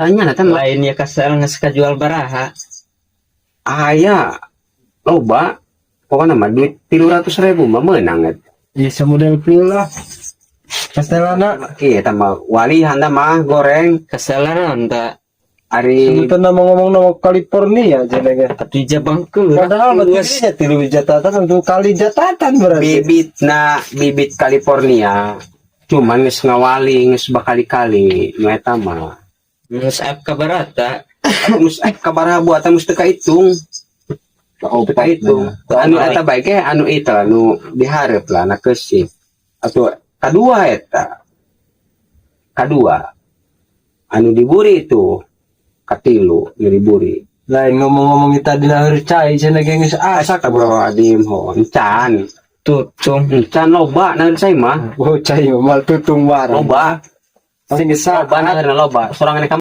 Tanya na mah. Lain ya, kasel geus kajual baraha? Aya loba, pokoknya mah duit 300.000 mah meunang eta. Iya, semodel pil lah. Kastelana. Iya, tambah walihan dah mah goreng. Kasel naon ta? Ari Sebetulnya mau ngomong nama California jenenge. Atuh jabangkeun. Padahal berarti nya tilu jatatan untuk kali jatatan berarti. Bibitna bibit California, cuman geus ngawali geus bakali-kali nu eta mah. Geus ap kabarata. Geus kabaraha buatan geus teu kahitung. Teu kahitung. Anu eta bae ge, anu itu anu dihareup lah na keusik atuh kadua eta, kadua anu diburi itu, katilu nu diburi. Lain ngomong-ngomong kita dina cai cenah ge geus asak. Astagfirullahaladzim, ho encan. Tutung. Encan, loba nah saya mah. Oh, cai mah tutung barang. Loba. Sing geus Loba nah, loba sorangan.